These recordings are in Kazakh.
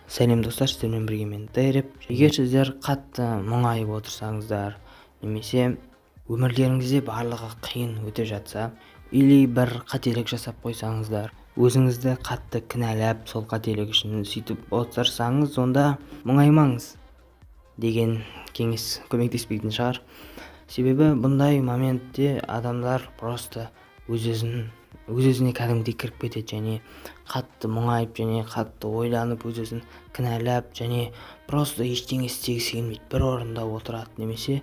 Сәлем, достар! Сіздермен бірге мен, Дайреп. Егер сіздер қатты мұңайып отырсаңыздар немесе өмірлеріңізде барлығы қиын өтіп жатса или бір қателік жасап қойсаңыздар, өзіңізді қатты кінәлап, сол қателік үшін сөйтіп отырсаңыз, онда мұңаймаңыз деген кеңес көмектеспейтін шығар. Себебі бұндай моментте адамдар просто өз өзін өз өзіне кәдімгідей кіріп кетеді және қатты мұңайып және қатты ойланып, өз өзін кінәлап және просто ештеңе істегісі келмейді, бір орында отырады немесе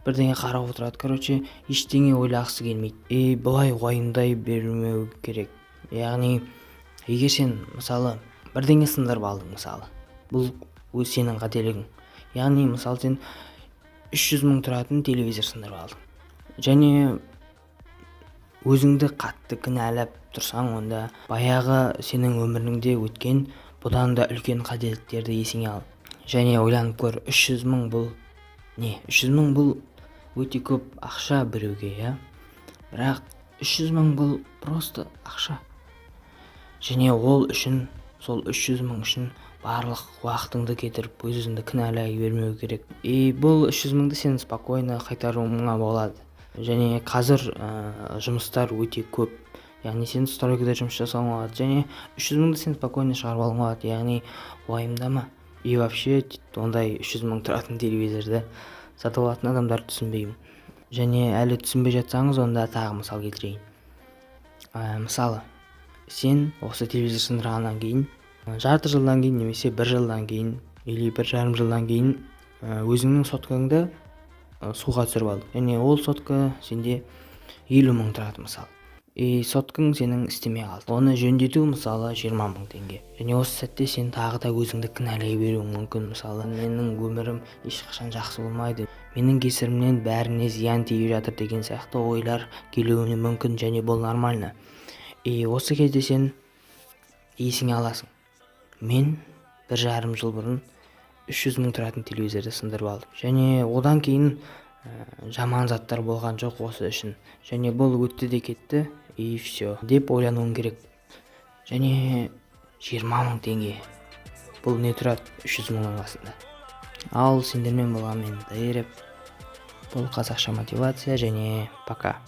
бірдеңе қарап отырады, короче, ештеңе ойлағысы келмейді. И бұлай уайымдай бермеу керек. Яғни егер сен, мысалы, бірдеңе сындырып алдың, мысалы, бұл өз сенің қателігің. Яғни, мысалы, сен 300 мың тұратын телевизор сындырып алдың және өзіңді қатты кінәлап тұрсаң, онда баяғы сенің өміріңде өткен бұдан да үлкен қателіктерді есіңе ал және ойланып көр: 300 мың бұл не? 300 мың бұл өте көп ақша біреуге, иә, бірақ 300 мың бұл просто ақша. Және ол үшін, сол 300 мың үшін барлық уақытыңды кетіріп, өз өзіңді кінәлай бермеу керек. И бұл 300 мыңды сен спокойно қайтаруыңа болады. Және қазір жұмыстар өте көп, яғни сен стройкада жұмыс жасауыңа болады және 300 мыңды сен спокойно шығарып алуыңа болады. Яғни уайымдама. И вообще ондай 300 мың тұратын телевизорды сатып алатын адамдарды түсінбеймін. Және әлі түсінбей жатсаңыз, онда тағы мысал келтірейін. Мысалы, сен осы телевизор сындырғаннан кейін жарты жылдан кейін немесе бір жылдан кейін или 1,5 жылдан кейін өзіңнің соткаңды суға түсіріп алдың және ол сотка сенде 50 мың тұрады, мысалы. И соткаң сенің істемей қалды, оны жөндету, мысалы, 20 мың теңге. Және осы сәтте сен тағы да өзіңді кінәлай беруің мүмкін. Мысалы, менің өмірім ешқашан жақсы болмайды, менің кесірімнен бәріне зиян тиіп жатыр деген сияқты ойлар келуі мүмкін және бұл нормально. И осы кезде сен есіңе аласың: мен 1,5 жыл бұрын 300 мың тұратын телевизорды сындырып алдым және одан кейін жаман заттар болған жоқ осы үшін және бұл өтті де кетті, и все деп ойлануың керек. Және 20 мың теңге бұл не тұрады 300 мыңның қасында? Ал сендермен болған мен, Дайреп, бұл «Қазақша мотивация» және пока.